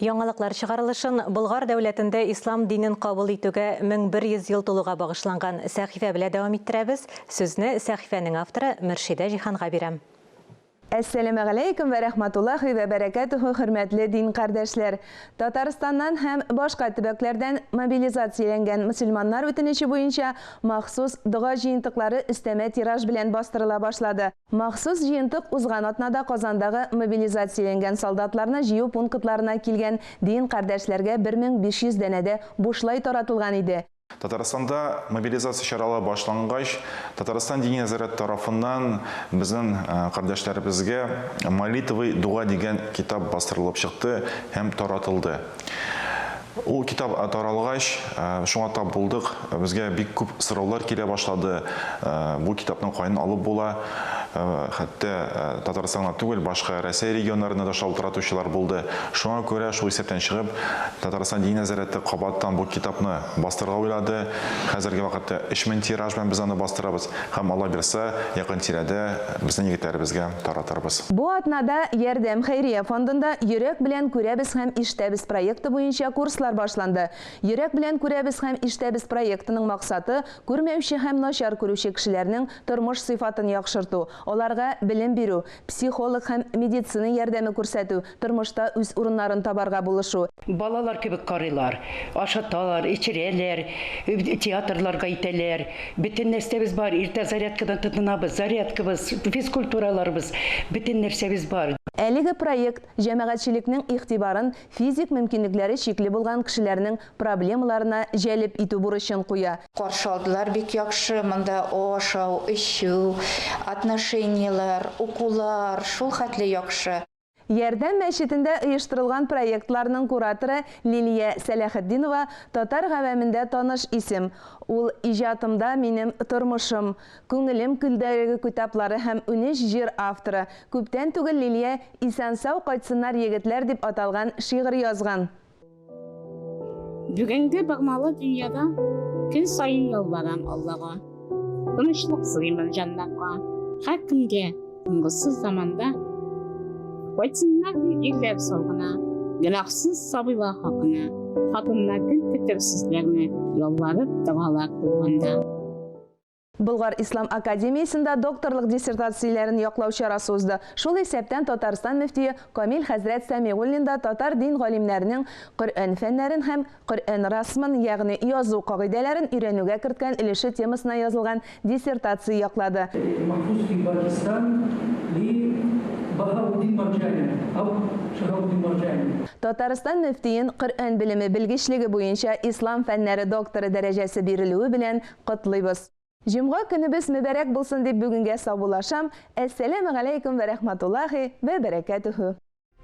Яңалыклар чыгарылышын Болгар дәүләтендә ислам динен кабул итүгә 1100 ел тулуга багышланган сәхифә белә дәвам иттерәбез. Сүзне сәхифәнең авторы Мөршидә Җиһанга бирәм. Әссәламегаләйкүм вә рәхмәтуллаһи вә бәрәкәтүһү, хөрмәтле дин кардәшләр! Татарстаннан һәм башка төбәкләрдән мобилизацияләнгән мөселманнар үтенече буенча махсус дога җыентыклары өстәмә тираж белән бастырыла башлады. Махсус җыентык узган атнада Казандагы мобилизацияләнгән солдатларны җыю пунктларына килгән дин кардәшләргә 1500 данәдә бушлай таратылган иде. Татарстанда мобилизация чаралары башлангач, Татарстан Дини нәзарәте тарафыннан безнең кардәшләребезгә Молитвы дуга дигән китап бастырылып чыкты һәм таратылды. Ул китап таралгач, шуңа тап булдык, безгә бик күп сораулар килә башлады, бу китапны каян алып була, хәтта Татарстан гына түгел, башка Рәсәй регионнарында да шалтыратучылар булды. Шуңа күрә, шул исәптән чыгып, Татарстан Дини нәзарәте кабаттан бу китапны бастырырга уйлады. Хәзерге вакытта 3000 тираж белән без аны бастырабыз һәм, Алла бирса, якын тирәдә безнең егетләребезгә таратырбыз. Бу атнада Ярдәм хәйрия фондында Йөрәк белән күрәбез һәм иштәбез проекты буенча курслар башланды. Йөрәк белән күрәбез һәм иштәбез проектының максаты, күрмәүче һәм начар күрүче кешеләрнең тормыш сыйфатын яхшырту, аларга белем бирү, психолог һәм медицина ярдәме күрсәтү, тормышта үз урыннарын табарга булышу. Балалар кебек карыйлар. Ашаталар, эчерәләр, театрларга итәләр. Бөтен нәрсәбез бар. Иртә зарядкадан тотынабыз, зарядкабыз, физкультураларыбыз, бөтен нәрсәбез бар. Әлеге проект җәмәгатьчелекнең игътибарын физик мөмкинлекләре чикле булган кешеләрнең проблемаларына җәлеп итү бурычын куя. Каршы алдылар бик яхшы, монда ашау, эчү, отношениеләр, укулар шул хәтле яхшы. Ярдәм мәчетендә оештырылган проектларның кураторы Лилия Сәләхетдинова татар гавәмендә таныш исем. Ул Иҗатымда минем тормышым, Күңелем көндәлеге китаплары һәм 13 җыр авторы. Күптән түгел Лилия Исән-сау кайтсыннар егетләр дип аталган шигырь язган. Бүгенге бормалы дөньяда көн саен ялварам Аллага. Тынычлык сорыймын җаннарга, һәркемгә тынгысыз заманда. Кайтсыннар ди ирләр сау гына, гөнаһсыз сабыйлар хакына. Хатыннар гел көтер сезләрне, ялварып догалар кылганда. Болгар ислам академиясендә докторлык диссертацияләрен яклау чарасы узды. Шул исәптән Татарстан мөфтие Камил хәзрәт Сәмигуллин да татар дин галимнәренең Коръән фәннәрен һәм Коръән расмын, ягъни язу кагыйдәләрен өйрәнүгә керткән өлеше темасына язылган диссертация яклады. Махфуз фи Пакистан ли Баһауддин Марджани, ау Шаһауддин Марджани. Татарстан мөфтиен Коръән белеме белгечлеге буенча ислам фәннәре докторы дәрәҗәсе бирелүе белән Котлыйбыз! Җомга көнебез мөбарәк булсын дип бүгенгә саубуллашам, Әссәләмегаләйкүм вә рәхмәтуллаһи вә бәрәкәтүһү.